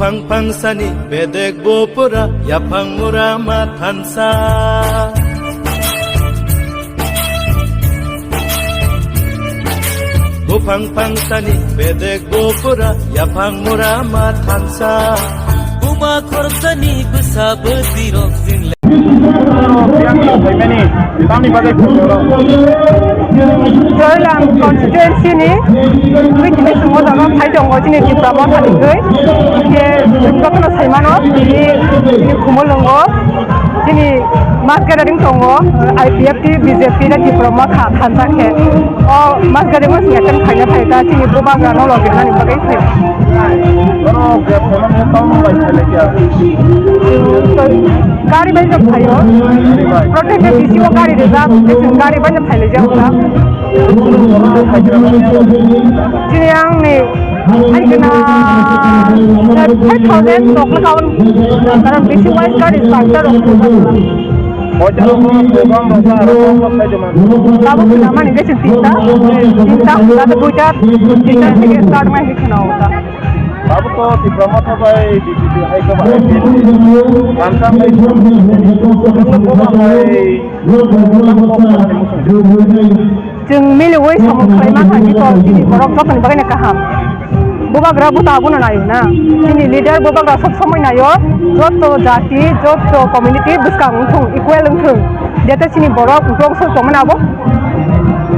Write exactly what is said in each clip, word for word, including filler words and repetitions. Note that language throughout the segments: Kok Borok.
Phang phang sani bedek bo pura yaphang mura ma thansa. Buphang phang sani bedek bo pura yaphang mura ma thansa. Buma khoroksa ni bwsa bwtwi rok jing le. Joylam constituency ni twi tini swngo jaga phai tongo chini Tipra Motha ni twi. Khe chwng jotono sai mano tini, tini Khumulwngo chini mass gathering tongo, I P F T, B J P tei Tipra Motha thansa khe. O mass gathering o chwng attend khaina phai ta chini bubagra no logi nani bagwi phai. Oro je phone no tamo bai khailai kya? Gari bai no phaio. Gari bai. Protect ni bisi o gari rijak, je chwng gari bai no phailai jak ta. Chini ang ni hai kena, five thousand tok na kaun, karon bisi wise gari park ta rok. Hoitalo ko program rok ba aro kok kok sai joma. Tabuk khna mani khe chwng tinta, tinta hwnba khe duita, tinta theke start mai khe khna o ta. Tabuk to Tipra Motha bai B J P hai khe ba I P F T. Thansa hai khe kok hai. Chwng miliui samung khlaima thangwi kok chini borok jotoni bagwino kaham. Bubagra bo ta abono naio na. Chini leader bubagra sob somoi naio, joto jati, joto community bwskang wngthung, equal wngthung. Jete chini borok uklok sok tongmani abo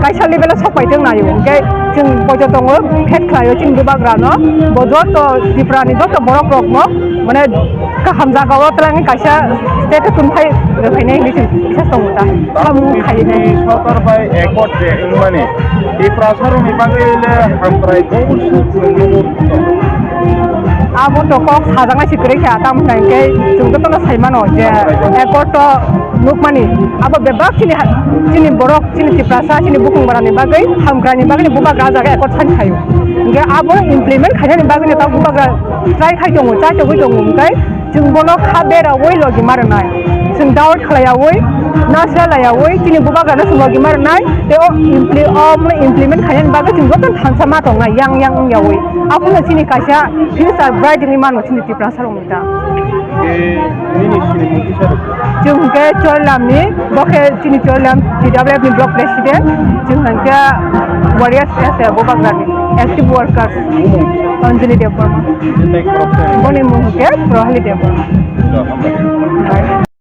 kaisa level o sok pai tong naio. Hwnkhe chwng poito tongo, phet khlaio chini bubagra no. Bo joto Tripura ni joto borok rok no mane kaham jaga o twlangwi kaisa state o tongthai rwphainai hinwi chwng bisas tongo ta. Samung khainai. Sorkar bai accord je wngmani Tiprasa rokni bagwi le hamkrai kobor suk nungmung. Abo to kok sajaknai se kwrwi kha, tamo hwnka hinkhe chwng jotono sai mano je accord to nukmani abo bebak chini ha-, chini borok, chini Tiprasa, chini bukhung barani bagwi, hamkraini bagwi bubagra jaga accord sign khaio. Hinkhe abo implement khainani bagwi no ta bubagra try khai tongo, chai togwi tongo, hinkhe chwng bono kha beraui logi ma rwnai. Chwng doubt khlaiyaui, nasra laiyaui, chini bubagrano chwng logi ma rwnai. Tei o impli-, o mano implement khainani bagwi chwng joto thansa ma tongnai, yang yang wngyaui. Abono chini kaisa future bright wngwi mano chini Tiprasa rokni ta. Ke nini sinimung kisa rwkha? Chwng hwnkhe Choilamni, bo khe chini Choilam T W F ni block president. Chwng hwnkhe Warriors S A bubagrani active workers. Bumung? Anjali Debbarma. Tei khoroksa? Boni mung hwnkhe Prohali Debbarma. Hambai.